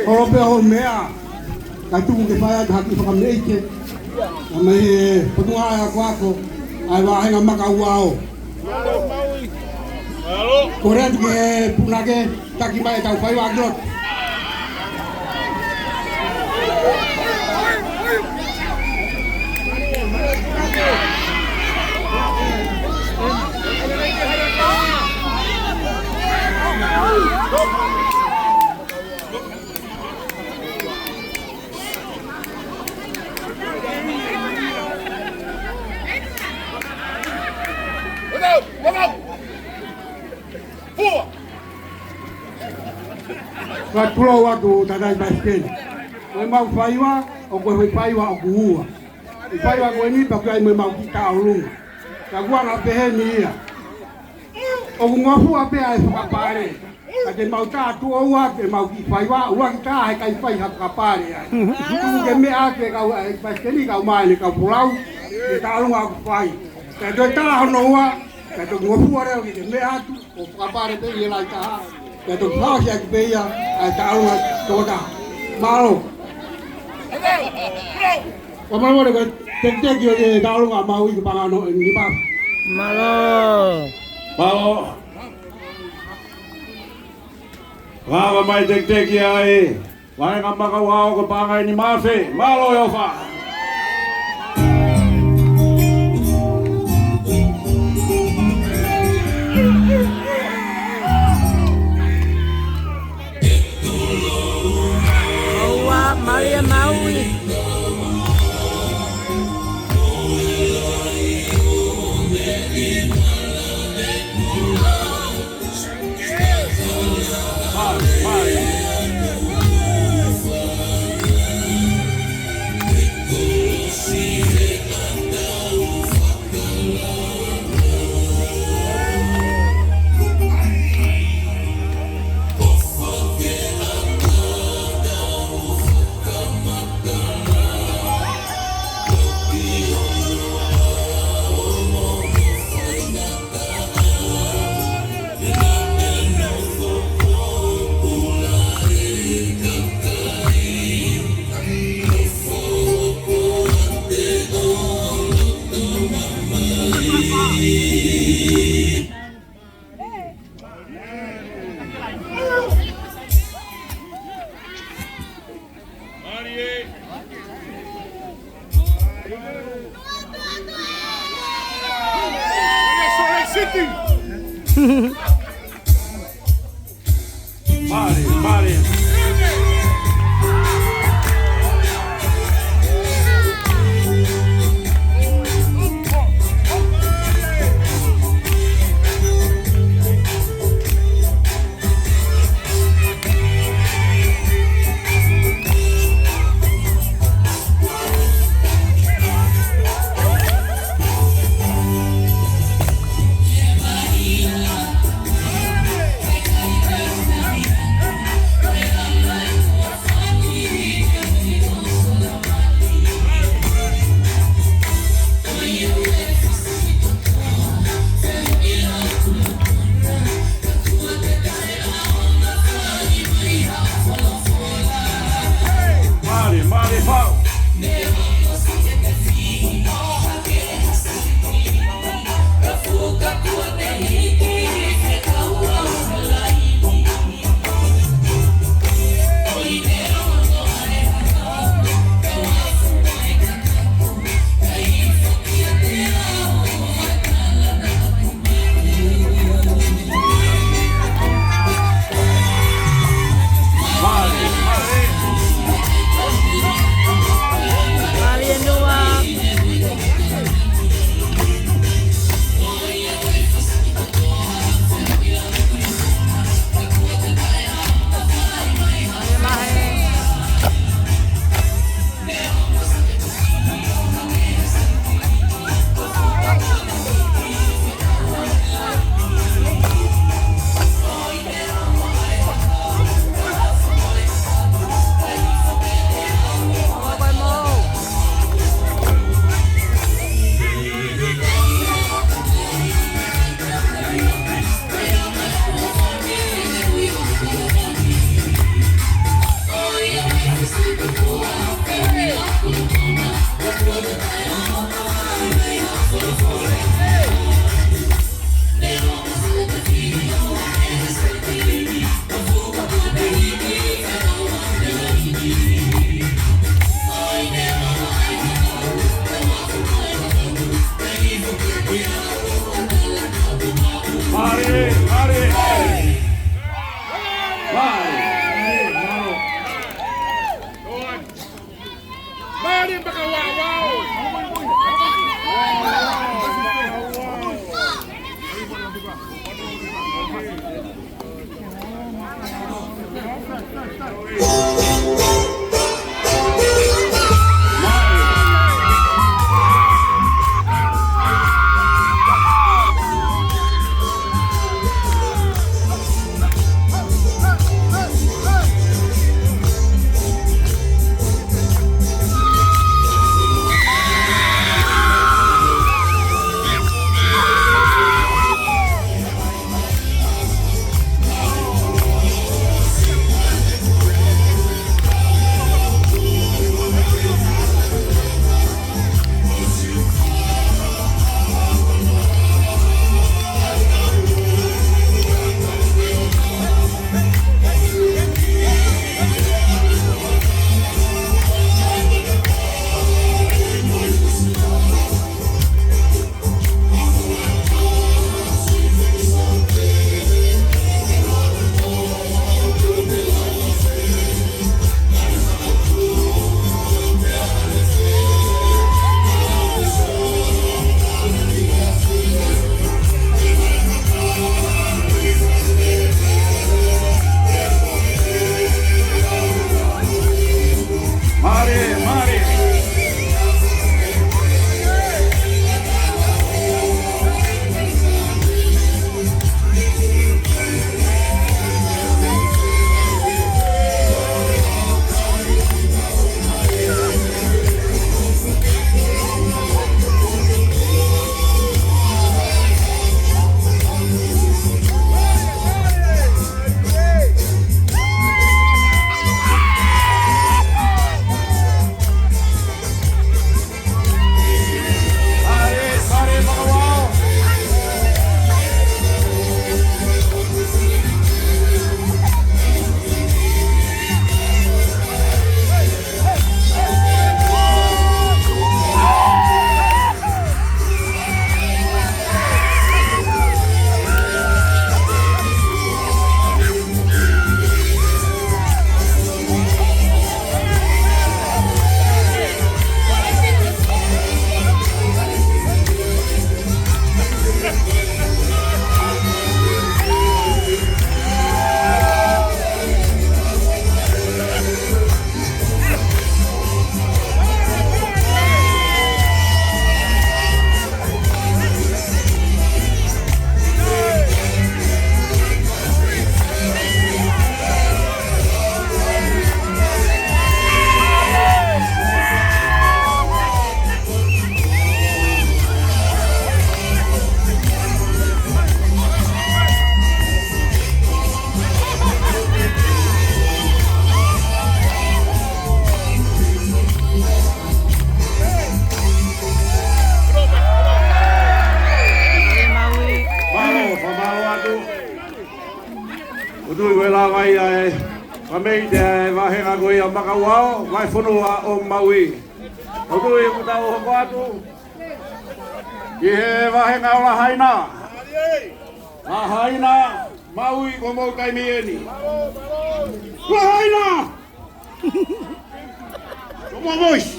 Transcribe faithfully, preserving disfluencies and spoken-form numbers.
Holo pē hoʻo meʻa, kae tuku ke fai atu ha kiʻi fakameʻite. Ka mei he Potungāue Akoako ʻa e Vāhenga Makauao. Kole atu ki he punake, taki mai ʻetau faiva ki loto. Ka tulou atu tangataʻeiki palesiteni. Ko ʻemau faiva, ʻoku ʻi ai e faiva ʻoku ua. ʻI he faiva ko eni pea ʻoku ʻi ai mo ʻemau kiʻi tauʻolunga. Ka ʻoku anga peheni ia. ʻOku ngofua pē ʻa e fakapale. Ka te mau tā tuʻo ua, te mau kiʻi faiva, ua kiʻi tā, he ʻikai fai ha fakapale ai. Tuku ke meʻa atu e kau, e palesiteni, kau mai ne kau pulau, ke tauʻolunga ʻoku fai. Ka toe tā hono ua, ka toe ngofua leva ke te meʻa atu, ʻo fakapale pē ia lahi taha. Ka toe fakaʻosi atu pē ia, ʻa e tauʻolunga tokotaha. Mālō. Ko mālō ko e tekiteki ʻo e tauʻolunga Maui ko Paʻanga ʻe nima. Mālō. Mālō. Lava mai tekiteki ai. Vāhenga Makauao ko Paʻanga ʻe nima afe. Mālō e ʻofa. Ua, Malia Maui. Mali, mali. Mei he vahenga ko ia Makauao, vahefonua ʻo Maui. ʻOku ou tui ʻoku tau hoko atu ki he vahenga ʻo Lahaina. Lahaina, Maui, ko homou taimi eni. Lahaina! Ko homou voice.